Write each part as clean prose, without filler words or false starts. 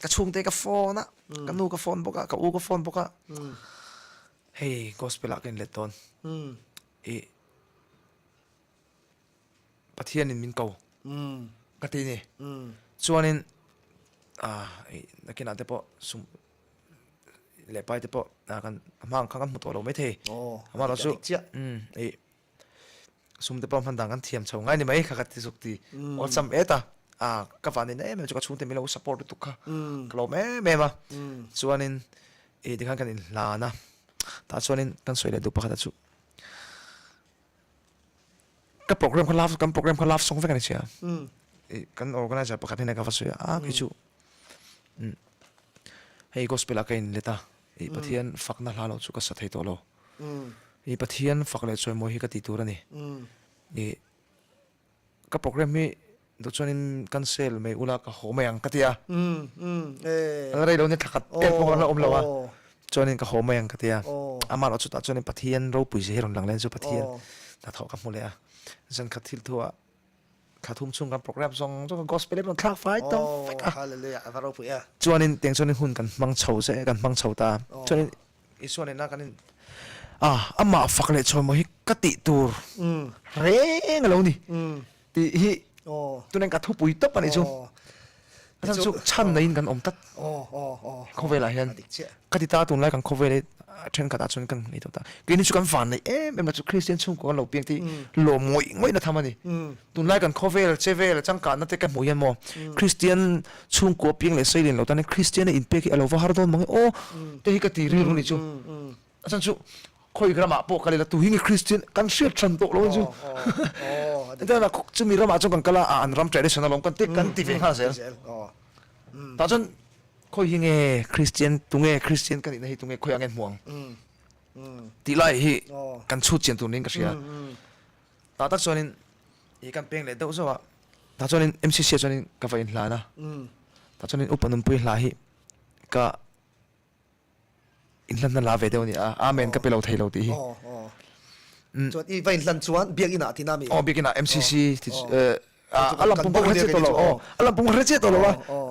Ka chhungte ka phone a, ka nu ka phone bawk a, ka u ka phone bawk a. Hei gospel ah ka inlet dawn. I Pathianin min ko ka ti ni. Chuanin nakinah te pawh sum leh pai te pawh kan a hma ang kha kan hmu tawh lo maithei. Amaherawhchu i sum te pawh hman dan kan thiam chho ngai ni mai kha ka ti zuk ti awlsam et a. Ka vanneihna em em chu ka chhungte min lo support lutuk kha ka lawm em em a. Chuanin i tikhan kan inhlan a, tah chuanin kan sawi leh duh pakhat a chu. Ka program kha love kan program kha love song vek a ni sia. I kan organizer pakhat hnenah ka va sawi a, a kei chu hei gospel ah ka in let a, i Pathian fakna hla lo chu ka sa thei tawh lo. I Pathian fak leh chawimawi hi ka tih tur a ni. I Ka program hi duh chuanin cancel mai ula ka haw mai ang ka ti a. A rei lo ni thla khat em pawh la awm lo a. Chuanin ka haw mai ang ka ti a. Amah erawh chutah chuanin Pathian ropui zia hi rawn lang leh chu Pathian hnathawh ka hmu leh a. Zan khat thil thu ah thla thum chhung kan program zawng zawng gospel hi rawn thlak fai ta vek a. Chuanin tiang chuanin hun kan hmang chho zel kan hmang chho ta. Chuanin Isua nena kan in ah amah fak leh chhawn maw hi ka tih tur reng a lo ni tih hi tunen ka thupui tawp a nih chu. A chhan chu chhan neiin kan awm tlat khawvelah hian ka ti ta tunlai kan khawvel hi thenkhatah chuan kan nei tawh ta. Keini chu kan van neih em em a chu Kristian chhungkua kan lo piang tih lawm ngawih ngawih na tham a ni. Tunlai kan khawvel che vel changkanna te ka hmuh hian maw Kristian Chhungkua piang leh sei lian lo tan hian Kristiana inpek hi a lo va har dawn mang e aw te hi ka ti rilru ni chu. A chhan chu khawi ramah pawh kal ila tu hi nge Kristian kan hriat hran tawh lo chu. Engtin a chumi ramah chuan kan kal a, an ram tradition alawm kan ti kan ti ve nghal zel. Tah chuan khawi hi nge Kristian tunge Kristian ka nihna hi tunge khawi ang nge hmu ang tih lai hi kan chhut chian tur niin ka hria. Tah tak chuanin ih kan peng leh deuh zauh a, tah chuanin MCC ah chuanin ka va inhlan a, tah chuanin upa nunpui hla hi ka inhlanna la ve deuh a ni a, Amen ka pe lo thei lo tih hi. Chuan i va inhlan chuan Biakinn ah tina mi? Aw Biakinn ah MCC ti a lampum ka hre chiah tawh lo, aw a lampum ka hre chiah tawh lo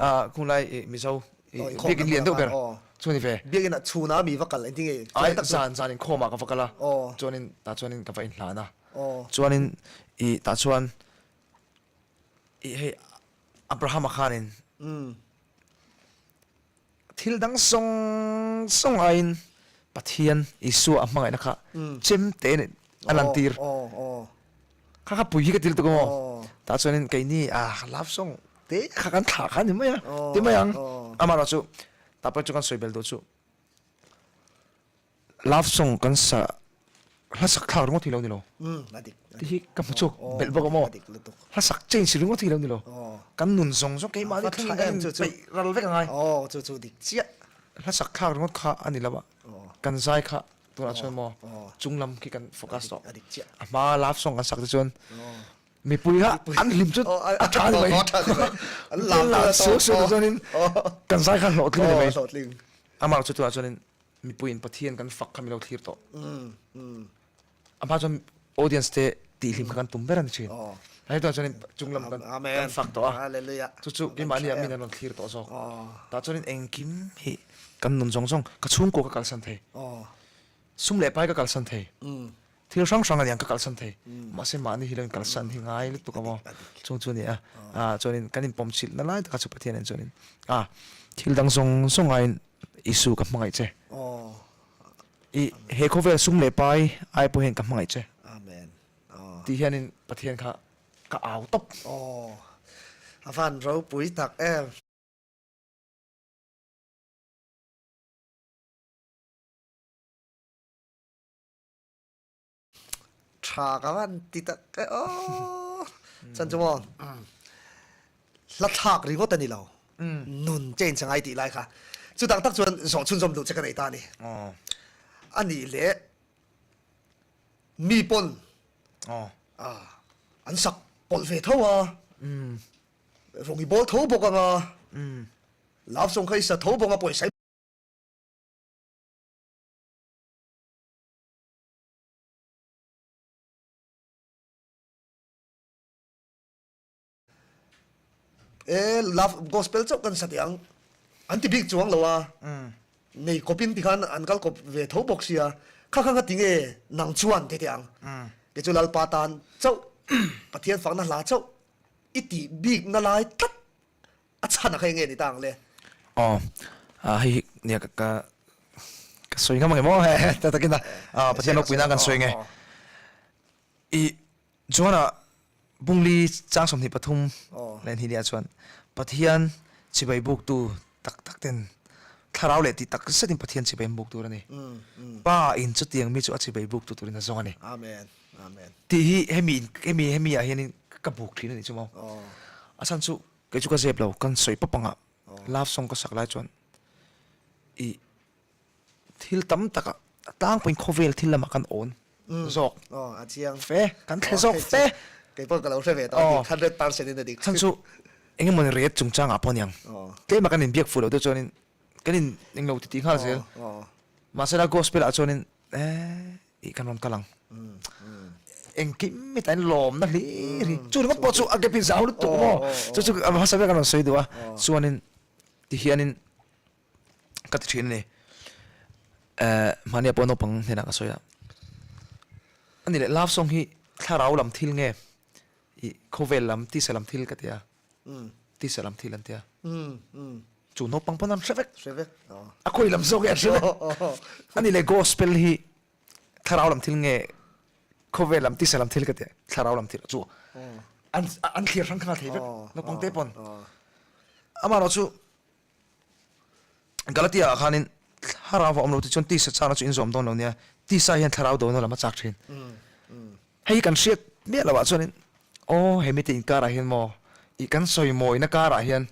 a, khunglai Mizo Biakinn lian deuh ber chu a ni ve. Biakinn ah chhunah mi va kal engtin nge? Ai zan zan inkhawm ah ka va kal a, chuanin tah chuanin ka va inhlan a. Chuanin i tah chuan i hei Abrahama khanin thil dang zawng zawng aiin Pathian Isua a hmangaihna kha chem te a lantir. Kha kha pui hi ka ti lutuk amaw? Tah chuanin keini a love song te kha kan thlah kha a ni mai a, ti mai ang. Amaherawhchu tah pawh chu kan sawi bel duh chu. Love song kan sa hla sak thlak ringawt hi lo ni lo. Ti hi ka hmu chhuak belh bawk a maw? Hla sak change ringawt hi lo ni lo. Kan nun zawng zawng keimahni thlengin kan inpeih ral vek a ngai. Hla sak thlak ringawt kha a ni lo a, kan zai kha tunah chuan maw chung lam khi kan focus tawh. A hma love song kan sak te chuan mipui kha an hlim chu a tha ni mai. An lam suak suak te chuanin kan zai kha hlawhtling a ni mai. Amah chu tunah chuanin Mipuiin Pathian kan fak kha mi lo thlir tawh. A hma chuan audience te tihhlim kha kan tum ber a ni thin. Hei tunah chuanin chung lam kan kan fak tawh a. Chu chu keimahni ah min an rawn thlir tawh zawk. Tah chuanin engkim hi kan nun zawng zawng ka chhungkua ka kalsan thei. Sum leh pai ka kalsan thei. Thil hrang hrang aniang ka kalsan thei. Mahse mahni hi lo in kalsan hi ngai lutuk a maw. Chung chu a ni a. Chuanin kan inpawm chilh na lai takah chu Pathian en chuanin a thil dang zawng zawng aiin Isu ka hmangaih che. I he khawvel sum leh pai ai pawh hian ka hmangaih che. Tih hianin Pathian kha ka au tawp. A van ropui tak em. Tha ka van ti tak e aw. Chan chu maw hla thlak ringawt a ni lo. Nun change a ngai tih lai kha. Chutang tak chuan zawh chhunzawm duh che ka nei ta a ni. A nih leh mi pawn an sak pawlh ve tho a. Rawng i bawl tho bawk ang a. Love song kha i sa tho bawk a pawisa i E love gospel chauh kan sa teh ang an ti bik chuang lo a. Nei kawpin tikhan an kal kawp ve tho bawk sia, kha kha ngati nge nang chuan ti teh ang. Kei chu Lalpa tan chauh Pathian fakna hla chauh i tih bikna lai tlat a chhan a kha enge ni ta ang le? Aw, hei hi nia ka ka ka sawi ngam ang em aw he ta takin a Pathian ropuina kan sawi nge. I John-a Bungli chang 23 leh hnih leh ah chuan Pathian chibai buktu tak tak ten thlarau leh tih tak zetin Pathian chibai an buk tur a ni. Pa in chutiang mi chu a chibai buktu turin a zawng a ni. Tih hi hemi hemi hemi ah hianin ka buk thin a nih chu maw. A chhan chu kei chu ka zep lo, kan sawi pawp anga love song ka sak lai chuan i Thil tam takah a tlangpuiin khawvel thil lamah kan awn zawk fe, kan thle zawk fe. Kei pawh ka lo hre ve tawh a dik, 100% in a dik. Chhan chu eng emaw ni rate chungchangah pawh aniang, tlema kan inbiak fuh loh deuh chuanin kan in englo ti tih nghal zel. Mahsela gospel ah chuanin eh ih kan rawn kal ang. Engkim mi tain lawmna hlir hi, chu ringawt pawh chu a gap in zau lutuk maw? Chu chu a hmasa ber kan rawn sawi duh a, chuanin tihianin Ka ti thin a ni. Eh, mahnia pawh naupang hnenah ka sawi a. A ni leh, love song hi thlarau lam thil nge? Ih, khawvel lam, tisa lam thil ka ti a. Tisa lam thil an ti a. Chu naupang pawn an hre vek. Hre vek. A khawi lam zawk hi an hre vek. A ni leh, gospel hi thlarau lam thil nge? Khawvel lam, tisa lam thil ka ti a. Thlarau lam thil chu an an thlir hrang nghal thei vek naupang te pawn. Amaherawhchu Galatia ah khanin thlarau a awm lo tih chuan tisa chakna chu inzawm dawn lo nia, tisa hian thlarau dona lam a chak thin. Hei hi kan hriat miah loh ah chuanin aw he mite inkarah hian maw ih kan sawi mawina karah hian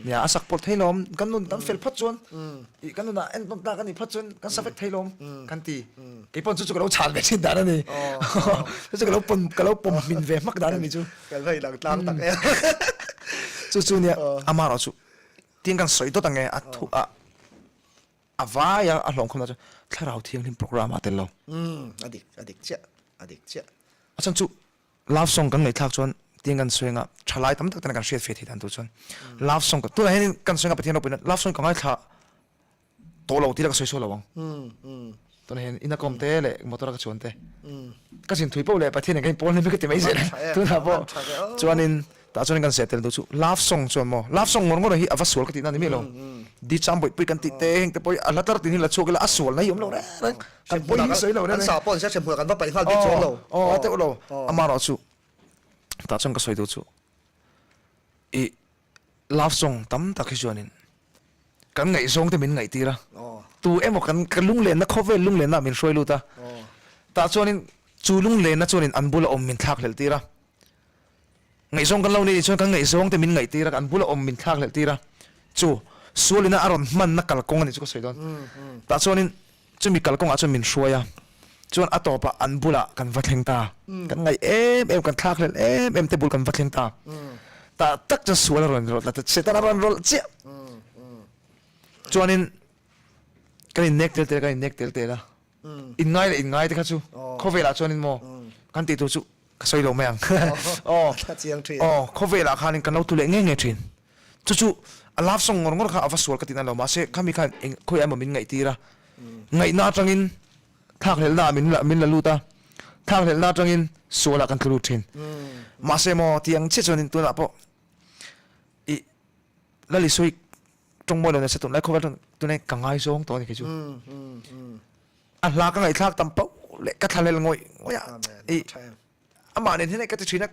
nia a sak pawlh thei lawm, kan nun kan fel phawt chuan ih kan nunah entawn tlak a nih phawt chuan kan sa vek thei lawm kan ti. Kei pawh chu chu ka lo chhan ve thin dan a ni. Chu chu ka lo pawm ka lo pawm hmin ve hmak dan a ni chu. Kan va inang tlang tak em. Chu chu nia amaherawh chu Tin kan sawi dawt ange a thu a a vai a a hlawmkhawmna chu thlarau thianghlim program ah tel lo. Umm a dik a dik chiah a dik chiah. A chhan chu love song kan ngaihthlak chuan tin kan sawi anga thalai tam tak ten kan hriat ve thei dan tur chuan love song tunah hian kan sawi anga Pathian ropuina love song ka ngaithla Tawh lo tih la ka sawi sawi lo ang. Tunah hian ina kawm te leh motor a ka chuan te. Ka zin thui poh leh Pathian in ka inpawl hnem hi ka ti mai zel a. Tunah pawh chuanin tah chuanin kan seh tel duh chu love song chuan maw love song ngawr ngawr hi a va sual ka tihna ni miah lo. Di cham bawihpui kan tih te heng te pawh hi a hla tlar tin hi la chhuak ila a sual na hi awm lo reng reng. Kan pawi hi sawi lo reng reng. An sa pawh an sia hremhmun ah kan va paih nghal bik chuang lo. Aw a teuh lo. Amaherawhchu tah chuan ka sawi duh chu i Love song tam tak hi chuanin kan ngaihzawng te min ngaihtir a, tu emaw kan ka lunglenna khawvel lunglenna ah min hruai lut a, tah chuanin chu lunglenna chuanin an bula awm min thlak hlelh tir a, ngaihzawng kan lo nei nih chuan kan ngaihzawng te min ngaihtir a, an bula awm min thlak hlelh tir a, chu sualina a rawn hmanna kalkawng a nih chu ka sawi dawn, tah chuanin Chumi kalkawngah chuan min hruai a, chuan a tawpah an bulah kan va thleng ta. Kan ngaih em em, kan thlakhlelh em em te bul kan va thleng ta. Tah tak chuan sual a rawn rawlh ta, Satan a rawn rawlh chiah. Chuanin kan innek tel tel a, kan innek tel tel a. Inngai leh inngai te kha chu khawvelah chuanin maw kan tih tur chu Ka sawi lo mai ang. Aw, aw, khawvelah khanin kan lo tu leh ngei ngei thin. Chu chu a love song ngawr ngawr kha a va sual ka tihna lo, mahse khami khan eng khawiah emaw min ngaihtir a. Ngaihna atangin thlakhlelhna ah min la min la lut a, thlakhlelhna atangin sualah kan tlu lut thin. Mahse maw tiang chiah chuanin tunah pawh ih Lalisui tawngmawi lo nasa tunlai khawvel chuan tunai ka ngaizawng tawh a ni kei chu. A hla ka ngaihthlak tam pauh leh ka thlahlel ngawih ngawih a, ih amah nen hian ka ti thin a,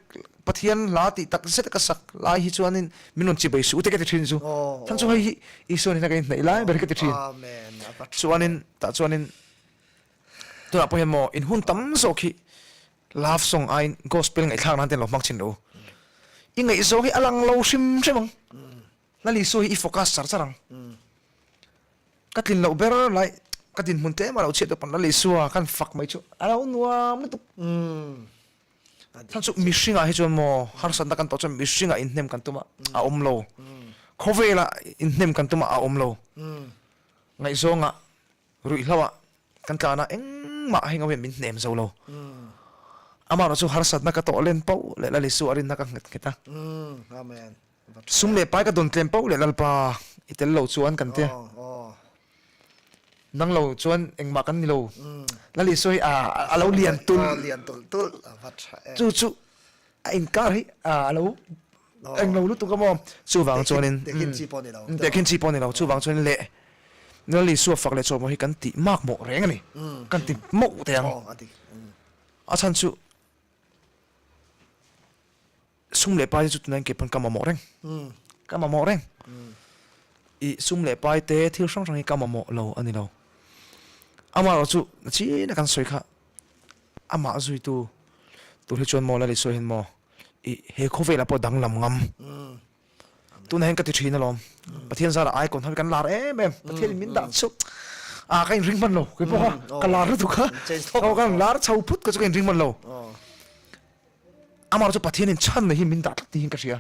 Pathian hla tih tak zet a ka sak lai hi chuanin min rawn chibei suh te ka ti thin chu, chhan chu hei hi Isua nen hian kan inhnaih lai ber hi ka ti thin. Chuanin tah chuanin tunah pawh hian maw in hun tam zawk hi love song aiin gospel ngaihthlak nan te an lo hmang thin lo. I ngaihzawng hi a lang lo hrim hrim ang. Lal Isua hi i focus char char ang. Ka tlin loh ber lai ka dinhmun tlem a lo chhiat deuh pawn Lal Isua kan fak mai chu a lo nuam lutuk. Chhan chu mihringah hi chuan maw harsatna kan tawh chuan mihringah inhnem kan tum a a awm lo. Khawvelah inhnem kan tum a a awm lo. Ngaihzawngah Ruihhloah kan tlan a, engmah heng ho hian min hnem zo lo. Amaherawhchu harsatna ka tawh len pauh leh Lal Isua rinna ka nghet nghet a. Amen. Sum leh pai ka dawn tlem pauh leh Lalpa i tel lo chuan kan tia. Nang lo chuan engmah kan ni lo. Lal Isua hi a lo lian tulh. Chu chu a inkar hi a lo englo lutuk a maw. Chuvang chuanin tehkhin chi pawh ni lo. Chuvang chuanin leh Lal Isua fak leh chawhmawh hi kan tih mak mawh reng a ni. Kan ti mauh teh ang. A chhan chu Sum leh pai te chu tunah hian kei pawn ka mamawh reng. Ka mamawh reng. I sum leh pai te thil hrang hrang hi ka mamawh lo a ni lo. Amaherawh chu nachina kan sawi kha amah zuitu tur hi chuan maw Lal Isua hian maw i he khawvelah pawh danglam ngam. Tunah hian ka ti thin alawm. Pathian zarah icon ho hi kan lar em em. Pathian in min dah chu ah ka inring hman lo. Kei pawh kha ka lar lutuk kha. Ka lar chho phut ka chu ka inring hman lo. Amah chu Pathian in chhan nei hi min dah tlat tiin ka hria.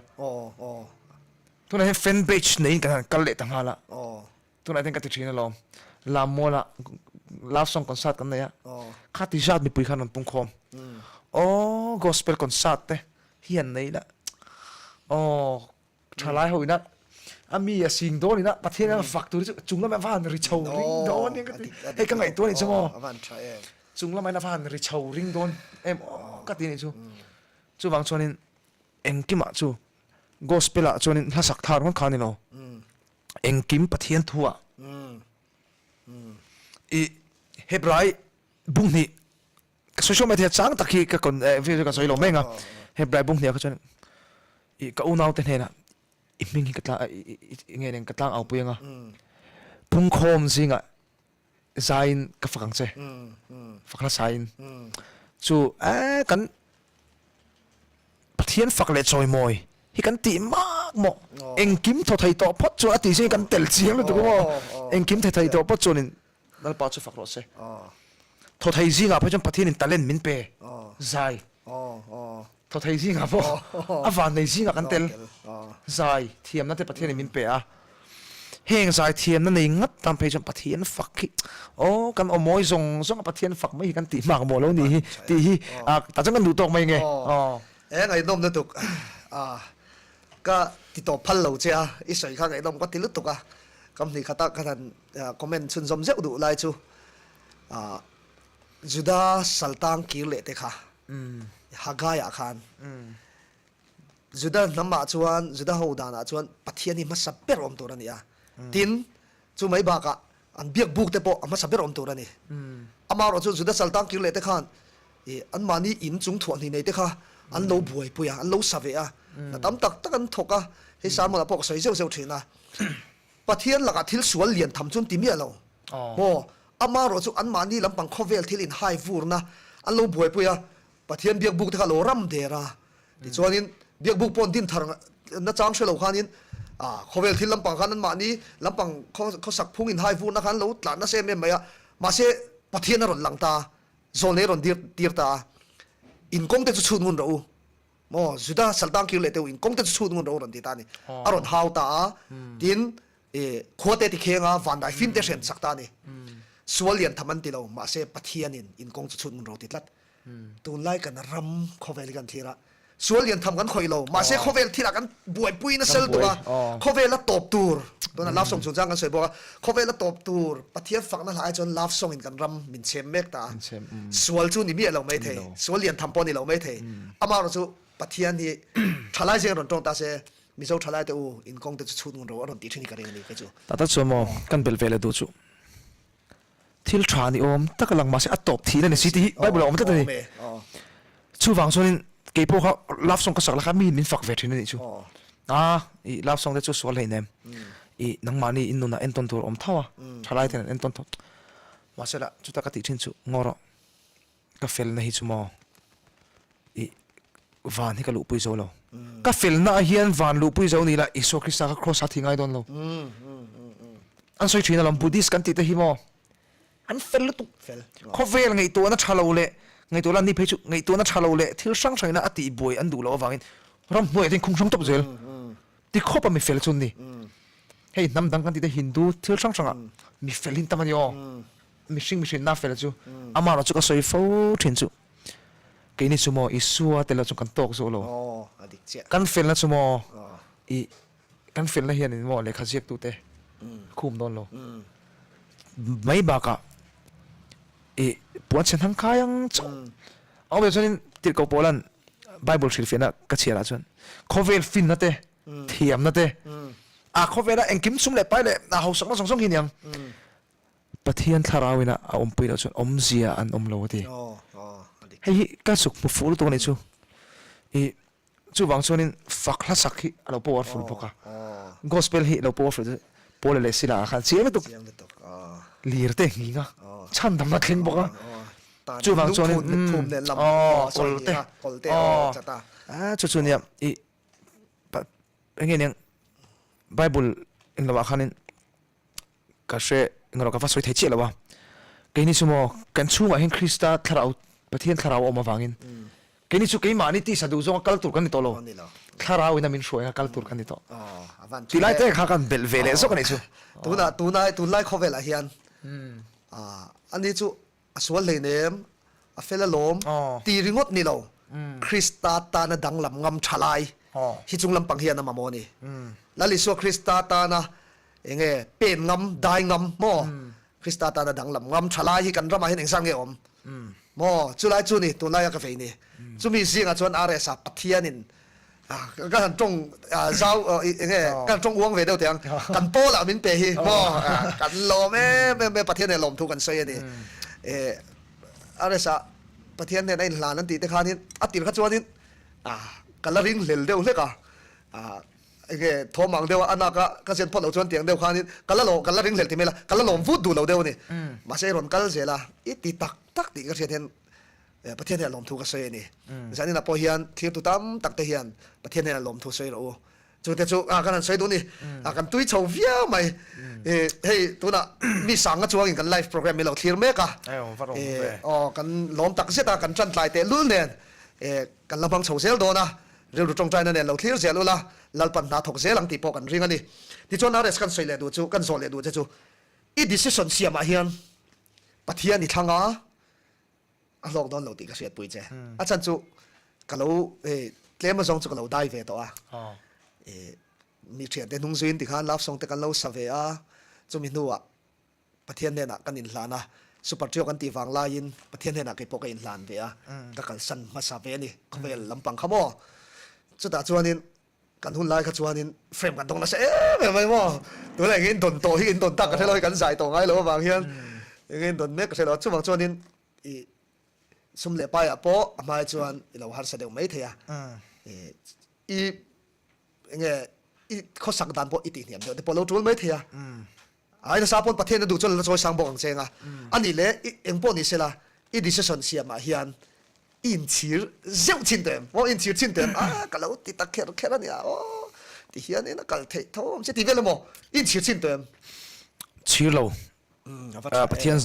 Tunah hian fan page neiin kan han kal leh ta nghal a. Tunah hian ka ti thin alawm. Lammualah love song concert kan nei a. Kha ti zat mipui khan rawn pungkhawm. Aw gospel concert te hi an nei la. Aw thalai ho ina a mi a sing dawn ina Pathian a fak tur chu chung lamah a van ri chho ring dawn nia ka ti. Hei ka ngaihtuah a nih chu maw. Chung lamah hian a van ri chho ring dawn em aw ka ti a nih chu. Chuvang chuanin engkimah chu gospel ah chuanin hlasak thar ngawt kha a ni lo. Engkim Pathian thu ah i Hebrai bunghnih ka sawi sawi mai thei a chang tak hi ka kawn eh video ka sawi lo mai ang a Hebrai bunghnih ah kha chuan i ka unau te hnenah i hming hi ka tlang i nge nen ka tlang au pui ang a pungkhawm zingah zaiin ka fak ang che fak hla saiin chu eh kan Pathian fak leh chawimawi hi kan tih mak maw engkim thaw thei tawh phawt chuan a tih zingin kan tel chiang lutuk maw engkim thaw thei tawh phawt chuanin Lalpa chu fak rawh se thaw thei zingah phei chuan Pathianin talent min pe zai Thaw thei zingah pawh a vannei zingah kan tel. Zai thiamna te Pathianin min pe a, heng zai thiamna nei ngat tan phei chuan Pathian fak hi aw kan aw mawi zawng zawng a Pathian fak mai hi kan tih hmak maw lo ni hi tih hi tah chuan kan duh tawk mai nge aw. E ngaihnawm lutuk a ka ti tawp phal lo che a, i sawi kha ngaihnawm ka ti lutuk a, kam hnih khata ka han comment chhunzawm zeuh duh lai chu Juda saltang kir leh te kha Haggai-ah khan Juda hnamah chuan, Juda ho danah chuan Pathian hi hmasa ber awm tur a ni a. Tin, chu mai bakah an biak buk te pawh a hmasa ber awm tur a ni. Amaherawh chu Juda saltang kir leh te khan ih anmahni in chung thuahhnih nei te kha an lo buaipui a, an lo sa ve a. Hna tam tak tak an thawk a, hei sermon-ah pawh ka sawi zeuh zeuh thin a. Pathian lakah thil sual lian tham chu an ti miah lo. Maw? Amaherawh chu anmahni lampang khawvel thil inhai vurna an lo buaipui a, Pathian biakbuk te kha a lo ram der a. Tichuanin biakbuk pawh an din thar nachang hre lo khanin khawvel thil lampang khan anmahni lampang khawsak phung inhai vurna khan an lo tlan nasa em em mai a. Mahse, Pathian a rawn lang ta a, zawlnei a rawn dir tir ta a, Inkawng te chu chhut ngun rawh u. Maw, Juda saltang kir leh teuh in kawng te chu chhut ngun rawh u rawn ti ta a ni. A rawn hau ta a, tin khua te ti kheng a, vandai fim te hren chak ta a ni. Sual lian tham an ti lo, mahse Pathianin in kawng chu chhut ngun rawh ti tlat. Tunlai kan ram khawvel hi kan thlir a, sual lian tham kan khawih lo, mahse khawvel thilah kan buaipui nasa lutuk a, khawvel a tawp tur, tunah love song chungchang kan sawi bawk a, khawvel a tawp tur Pathian fakna hla ai chuan love song in kan ram min chhem mek ta a. Sual chu ni miah lo mai thei, sual lian tham pawh ni lo mai thei. Amaherawh chu Pathian hi thalai zeng rawn tawng ta se, Mizo thalai te u, in kawng te chu chhut ngun ro a rawn tih thin hi ka ring a ni kei chu. Tata chuan maw kan belh ve leh duh chu thil tha ni awm tak a lang mahse a tawp thih na ni si tih hi Bible ah a awm tlat a ni. Chuvang chuanin kei pawh kha love song ka sak la kha mi min fak ve thin a nih chu. A i love song te chu sual hleinem i nangmahni in nunah entawn tur a awm tho a, thalai ten an entawn tho. Mahsela chuta ka tih thin chu ngaw rawh ka felna hi chu maw i van hi ka luhpui zo lo. Ka felna ah hian van luhpui zo ni la Isua Krista kha cross a thi ngai dawn lo. An sawi thin alawm Buddhist kan tih te hi maw an fel lutuk. Khawvel ngaihtuahna tha lo leh ngaihtuah lan ni phei chu ngaihtuahna tha lo leh thil hrang hrangin a tihbuai an duh loh avangin ramhnuaiah te in khung hrang tawp zel. Ti khawp a mi fel chu an ni. Hei hnam dang kan tih te Hindu thil hrang hrangah mi fel hi an tam a ni aw. Mihring mihrinna fel chu amah erawh chu ka sawi fo thin chu keini chu maw Isua tel lo chu kan tawk zawh lo. Kan felna chu maw. I kan felna hianin maw lehkha ziaktute khum dawn lo mai bakah i puan chhe hnang khai ang chauh a awm chuanin tirhkoh pawlan Bible hrilhfiahna ka chhiarah chuan khawvel finna te thiamna te a khawvela engkim sum leh pai leh a hausakna zawng zawng hi aniang Pathian thlarauin a awmpui loh chuan awmzia an awm lo a ti. Hei hi ka zuk hmu fuh lutuk a nih chu. I Chuvang chuanin fak hla sak hi a lo powerful bawk a, gospel hi lo powerful chu Paula leh Sila ah khan chiang lutuk lir te nghing a, chhandamna thleng bawk a, chuvang chuanin aw kawlte aw chu chu nia i eng nge niang Bible englo ah khanin Ka hre englo ka va sawi thei chiah lo a, keini chu maw kan chhungah hian Krista thlarau, Pathian thlarau a awm avangin keini chu keimahni tisa duh zawnga kal tur kan ni tawh lo, thlarau in a min hruai anga kal tur kan ni tawh. Ti lai te kha kan belh ve leh zawk a nih chu. Tunah tunai tunlai khawvelah hian ani chu A sual hleinem, a fel alawm ti ringawt ni lo, Krista tana danglam ngam tha lai hi chung lampang hian a mamawh a ni. Lal Isua Krista tana eng nge pen ngam, dai ngam maw? Krista tana danglam ngam tha lai hi kan ramah hian engzah nge awm maw? Chulai chu ni tunlaia ka vei ni. Chumi zingah chuan RS-a Pathianin Ka han tawng zau eng nge ka han tawng uang ve deuh teh ang. Kan pawl ah min pe hi maw kan lawm em em e Pathian nen lawmthu kan sawi a ni. RS ah Pathian nen a inhlan an tih te khanin a tir kha chuanin ka la ring hlel deuh hlek a. Eng nge thawm ang deuh a a nak a ka zen phawt loh chuan tiang deuh khanin ka la lawm ka la ring hlel ti mai la ka la lawm vut duh lo deuh a ni. Mahse i rawn kal zel a i ti tak tak tih ka hriat hian Pathian hian lawmthu ka sawi a ni. Zaninah pawh hian thirtu tam tak te hian Pathian hian lawmthu sawi rawh u. Chute chu kan han sawi duh ni. Kan tui chho viau mai. Hei tunah mi sanga chuangin kan live program hi lo thlir mek a. Aw kan lawm tak zet a, kan tan tlai teh lul nen kan la hmang chho zel dawn a. Rilru tawngtaina nen lo thlir zel ula, Lalpan hna thawk zel ang tih pawh kan ring a ni. Tichuan RS kan sawi leh duh chu, kan zawh leh duh che chu i decision siamah hian Pathian i thlang a, A hlawk dawn lo tih ka hriatpui che. A chhan chu ka lo tlem azawng chu ka lo dai ve tawh a. Mi thiante hnung zuiin tikhan love song te kan lo sa ve a, chumi hnuah Pathian hnenah kan inhlan a, Super Trio kan tih vang laiin Pathian hnenah kei pawh ka inhlan ve a, ka kalsan hmasa ve a ni khawvel lampang kha maw. Chutah chuanin Kan hun lai kha chuanin frame kan dawng nasa em em mai maw? Tunah eng in dawn tawh hi in dawn tak ka hre lo hi kan zai tawh ngai lo avang hian eng in dawn mek ka hre lo a. Chuvang chuanin i sum leh paiah pawh a hmai chuan i lo harsa deuh mai thei a. I eng nge i khawsak dan pawh i tihhniam deuh te pawh lo tul mai thei a. Ai nasa pawn Pathian a duh chuan la chawi sang bawk ang che nga. A nih leh i eng pawh ni sela i decision siamah hian i inchhir zeuh chin teh em? Aw inchhir chin teh em? A ka lo ti ta kher kher a nia aw ti hianin a kal theih tho awm che ti vel emaw i inchhir chin teh em? Chhir lo. Pathian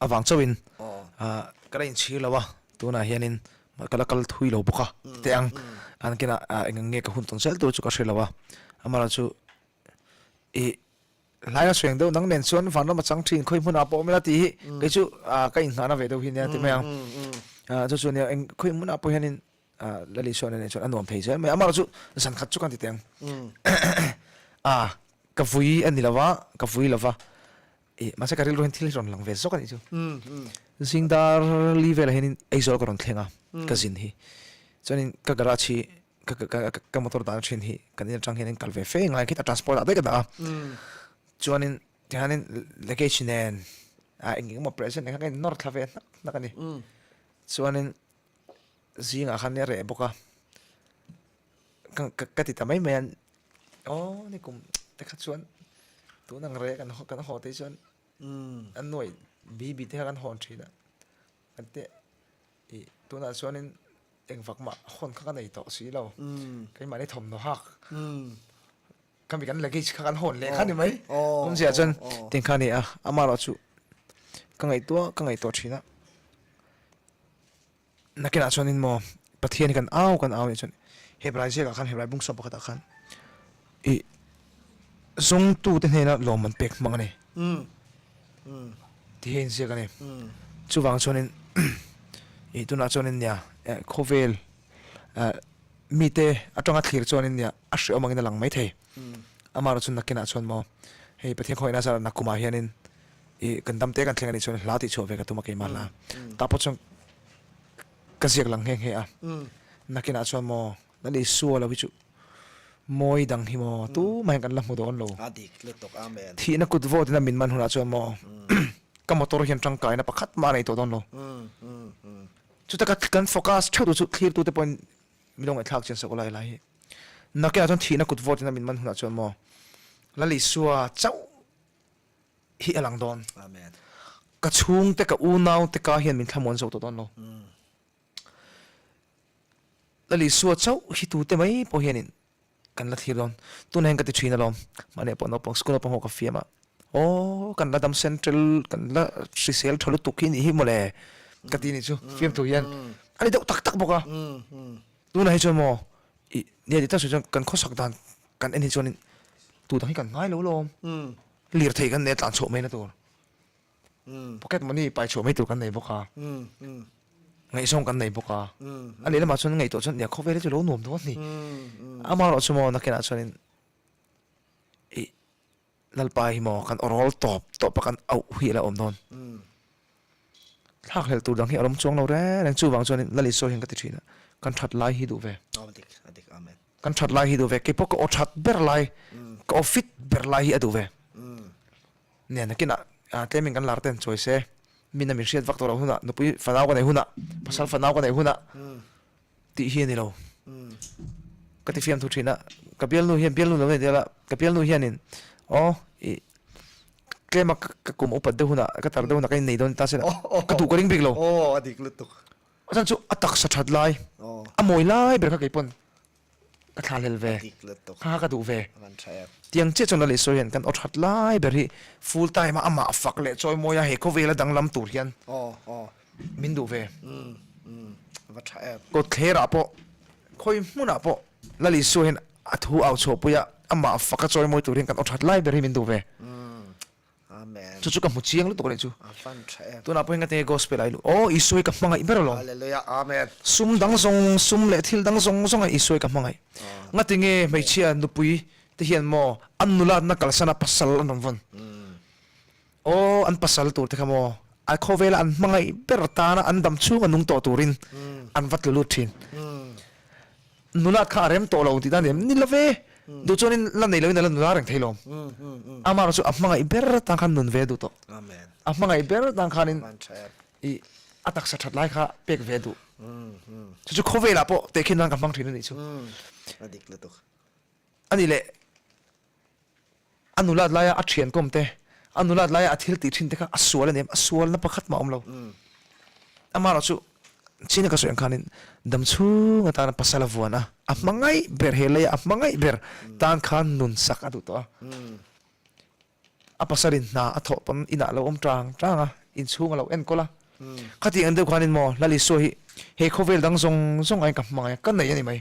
avang chauhin ka la inchhir lo a, tunah hianin ka la kal thui lo bawk a teh ang. An kinah eng ang nge ka hun tawn zel tur chu ka hre lo a, amaherawhchu I hlaia sueng deuh nang nen chuan vanram a chang thin khawi hmunah pawh awm ila tih hi kei chu ka inngahna ve deuh hi nia ti mai ang. Chu chu nia eng khawi hmunah pawh hianin Lali Suan nen chuan a nuam thei zel mai. Amah chu zan khat chu kan ti teh ang. A ka vui a ni lo va, ka vui lo va. I mahse ka rilru hian thil hi rawn lang ve zawk a nih chu. Zingdar li velah hianin Aizawl ka rawn thleng a, ka zin hi. Chuanin ka garage hi ka ka ka motor dahna thin hi kan in atang hian in kal ve fe ngai khit a transport ah daih ka dah a chuanin tihianin luggage nen ah eng eng emaw present eng kha ka in nawr thla ve hnak hnak a ni chuanin zingah khan a reh bawk a ka ka ti ta mai mai a aw ni kum te kha chuan tun ang reh kan kan haw te chuan an nuaih bi bi te kha kan hawn thin a kan teh Ih, tunah chuanin engvak mah hawn kha ka nei tawh si lo. Keimahni thawmhnaw hak khami kan luggage kha kan hawn leh kha ni mai. Awmzia chuan tin kha a ni a, amaherawh chu ka ngaihtuah ka ngaihtuah thin a. Nakinah chuanin maw Pathian hi kan au kan au nih chuan Hebrai ziakah khan Hebrai bung sawm pakhatah khan ih zawngtute hnena lawm an pek hmang a ni. Ti hi a inziak a ni. Chuvang chuanin ih tunah chuanin nia khawvel eh. Mite atanga thlir chuanin nia a hreawm angin a lang maithei. Amaherawh chu nakinah chuan maw hei Pathian khawngaihna zara nakumah hianin ih kan dam te kan thleng anih chuan hla tih chhuah ve ka tum a keimah hla. Tah pawh chuan ka ziak lang nghe nghe a. Nakinah chuan maw Lal Isua lo hi chu mawi dang hi maw tumah hian kan la hmu dawn lo. Thihna kut vawt ina min man hunah chuan maw ka motor hian tangkaina pakhat mah a nei tawh dawn lo. Chuta ka kan focus theuh tur chu thlirtute pawhin min lo ngaihthlak chian sak ulai lai hi. Nakinah chuan thihna kut vawt ina min man hunah chuan maw Lal Isua chauh hi a lang dawn. Ka chhungte ka unaute ka hian min thlamuan zo tawh dawn lo. Lal Isua chauh hi tute mai pawh hianin kan la thlir dawn. Tunah hian ka ti thin alawm, mahni pawh naupang school naupang ho ka fiam a, aw kan la dam central kan la hrisel tha lutuk hi nih hi mawle ka ti nih chu fiamthu hian a ni deuh tak tak bawk a. Tunah hi chuan maw ih nia dik tak sawi chuan kan khawsak dan kan en hi chuanin tu dang hi kan ngai lo lawm, lirthei kan nei a tlan chhuah mai na tur. Pocket money pai chhuah mai tur kan nei bawk a, ngaihzawng kan nei bawk a, a lehlamah chuan ngaihtuah chuan nia khawvel hi chu lo nuam dawn a ni. Amaherawh chu maw nakinah chuanin ih Lalpa hi maw kan awrawl tawp tawp a kan auh hi a la awm dawn. Thlakhlelh tur dang hi a awm chuang lo reng reng chuvang chuanin Lal Isua hian ka ti thin a, kan that lai hi duh ve. Kan that lai hi duh ve, keipawh ka aw that ber lai, ka aw fit ber lai hi a duh ve. Nia nakinah tlemin kan lar ten chawi se, min a min hriat vak tawh loh hunah, nupui fanau ka neih hunah, pasal fanau ka neih hunah tih hi a ni lo. Ka ti fiam thu thin a, ka bialnu hian bialnu lo nei tel a, ka bialnu hianin aw ih tlema ka kum upat deuh hunah, ka tar deuh hunah ka innei dawn ta se la, ka duh ka ring bik lo. Aw a dik lutuk. A chhan chu a taksa that lai, a mawi lai ber kha keipawn Ka thla hlel ve. Kha ka duh ve. Tiang chiah chuan Lal Isua hian kan aw that lai ber hi full time a amah fak leh chawi mawi a he khawvel a danglam tur hian min duh ve. Kawtthler ah pawh khawi hmun ah pawh Lal Isua hian a thu au chhuahpui a amah fak a chawi mawi tur hian kan aw that lai ber hi min duh ve. Amen. Chu chu ka hmu chiang lutuk a nih chu. A van tha em. Tunah pawhin ka tinge gospel ah i luh. Aw Isua hi ka hmangaih ber alawm. Hallelujah Amen. Sum dang zawng sum leh thil dang zawng zawng ah Isua hi ka hmangaih. Ngatinge hmeichhia nupui te hian maw an nulatna kalsan a pasal an rawn vawn. Aw an pasal tur te kha maw a khawvela an hmangaih ber tana an dam chhung a nung tawh turin an va tlu lut thin. Nulat kha a rem tawh lo tih dan em? Ni love. Duh chuanin la nei loin a la nula reng thei lo. Amah chu a hmangaih ber tan khan nun ve duh tawh. A hmangaih ber tan khanin i a taksa that lai kha pek ve duh. Chu chu khawvelah pawh tehkhin nan ka hmang thin a nih chu. A nih leh A nulat laia a thian kawm te, a nulat laia a thil tih thin te kha a sual a ni em? A sualna pakhat mah a awm lo. Amaherawh chu China ka sawi ang khanin dam chhung atana pasal a vuan a, a hmangaih ber he leia a hmangaih ber tan khan nun sak a duh tawh a. A pasalin hna a thawh pawn inah a lo awm tang tang a, inchhung a lo enkawl a. Khatiang ang deuh khanin maw Lal Isua hi he khawvel dang zawng zawng aiin ka hmangaih a, ka nei a ni mai.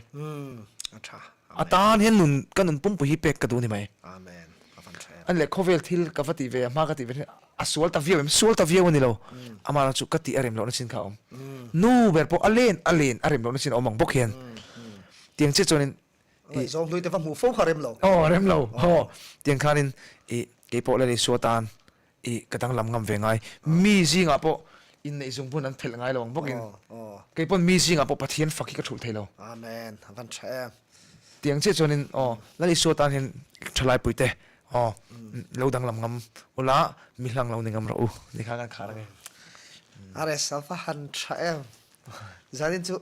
A tha. A tan hian nun ka nun pumpui hi pek ka duh a ni mai. Amen. A van tha em. Ani leh khawvel thil ka va tih ve a, hma ka tih ve a sual ta viau em? Sual ta viau a ni lo. Amah chu ka tih a rem lohna chin kha a awm. Nu ber pawh a len a len a rem lohna chin a awm ang bawk hian. Tiang chiah chuanin i. Ngaihzawng hlui te va hmuh fo kha rem lo. Aw rem lo. Aw tiang khanin i keipawh Lal Isua tan I ka danglam ngam ve ngai. Mi zingah pawh inneih zung hun an phelh ngai lo ang bawkin kei pawn mi zingah pawh Pathian fak hi ka thulh thei lo. Amen. A van tha em. Tiang chiah chuanin aw Lal Isua tan hian thalai puite aw lo danglam ngam ula mi hlang lo ni ngam rawh u ni kha kan khar ange. Ares a va han tha em. Zanin chu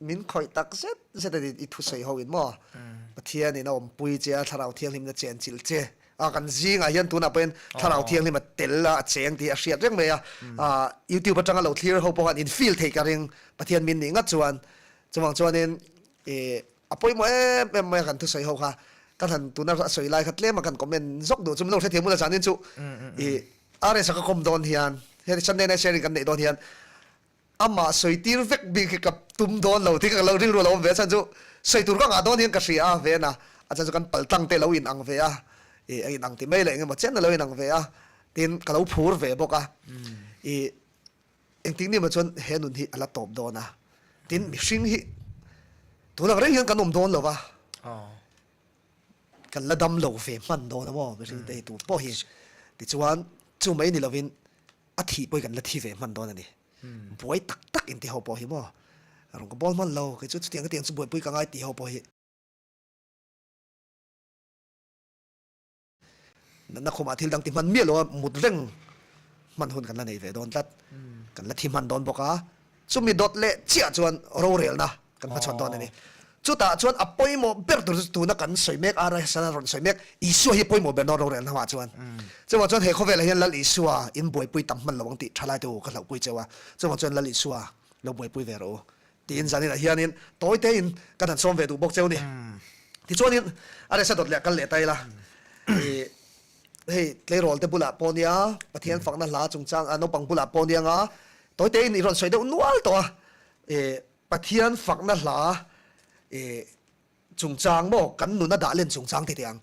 Min khawih tak zet zet a ni i thusawi ho in maw? Pathian in a awmpui che a, Thlarau Thianghlim in a chenchilh che a, kan zingah hian tunah pawhin Thlarau Thianghlim a tel a, a cheng tih a hriat reng mai a, YouTube atanga lo thlir ho pawh khan in feel theih ka ring Pathian min nih ngat chuan chuvang chuanin ih a pawimawh em em mai a kan thusawi ho kha kan han tuna a sawi lai kha tlem a kan comment zawk duh chu min lo hrethiam bula zanin chu ih RS a ka kawm dawn hian heti Sunday night sharing kan neih dawn hian Amah sawi tir vek bik hi ka tum dawn lo tih ka lo rilru a lo awm ve a, chhan chu sawi tur ka ngah dawn hian ka hria a ve na, a chhan chu kan pal tlang te a lo in ang ve a, ih a in ang ti mai leh eng emaw chen a lo in ang ve a, tin ka lo phur ve bawk a, ih engtik ni emaw chuan he nun hi a la tawp dawn a, tin mihring hi. Tunah reng hian kan awm dawn lo va, kan la dam lo ve hman dawn a maw mihring te hi tu pawh hi. Tichuan chu mai ni lovin a thih pawh hi kan la thi ve hman dawn a ni. Buai tak tak inti ho pawh hi maw rawn ka bawl hman lo, kei chu chutiang hetiang chu buaipui ka ngai tih ho pawh hi. Natna khumah thil dang ti hman miah lo a, mut reng hman hun kan la nei ve dawn tlat. Kan la thi hman dawn bawk a, chumi dawt leh chiah chuan rorelna kan hmachhawn dawn a ni. Chutah chuan a pawimawh ber tur chu tuna kan sawi mek, RSN a rawn sawi mek, Isua hi a pawimawh ber dawn rorelna hmaah chuan. Chuvang chuan he khawvelah hian Lal Isua in buaipui tam hman lo ang tih thalai te u ka hlauhpui cheu a, chuvang chuan Lal Isua lo buaipui ve rawh u. Tiin zaninah hianin tawi tein kan han sawm ve duh bawk cheu ni. Tichuanin a resa dawt leh a kal leh ta ila. I hei tleirawl te bulah pawh nia, Pathian fakna hla chungchang a naupang bulah pawh nia nga tawi tein i rawn sawi deuh nual tawh a. I Pathian fakna hla i Chungchang maw kan nuna dah len chungchang ti teh ang.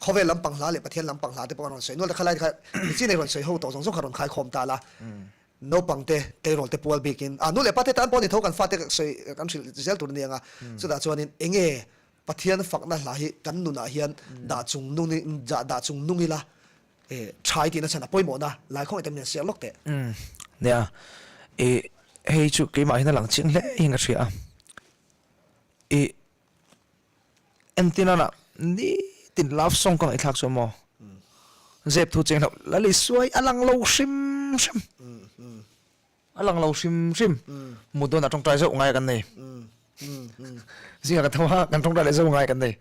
Khawvel lampang hla leh Pathian lampang hla te pawh an rawn sawi nual ta kha lai kha nichin ei rawn sawi ho tawh zawng zawng kha rawn khaikhawm ta la. Naupang te tleirawl te pual bikin a nu leh pa te tan pawh ni tho kan fate sawi kan hrilh zel tur a ni ang a. Chutah chuanin enge Pathian fakna hla hi kan nunah hian dah chung nung dah chung nung ila tha i tihna chhan a pawimawhna lai khawngaih te min siak lawk teh. Nia i hei chu keimah hian a lang chiang hle in ka hria a. I entir nana nitin love song ka ngaihthlak chu maw zep thu cheng loh la lei suai a lang lo hrim hrim a lang lo hrim hrim mut dawnah tawngtai zauh ngai kan nei zingah kan tho a kan tawngtai leh zauh ngai kan nei.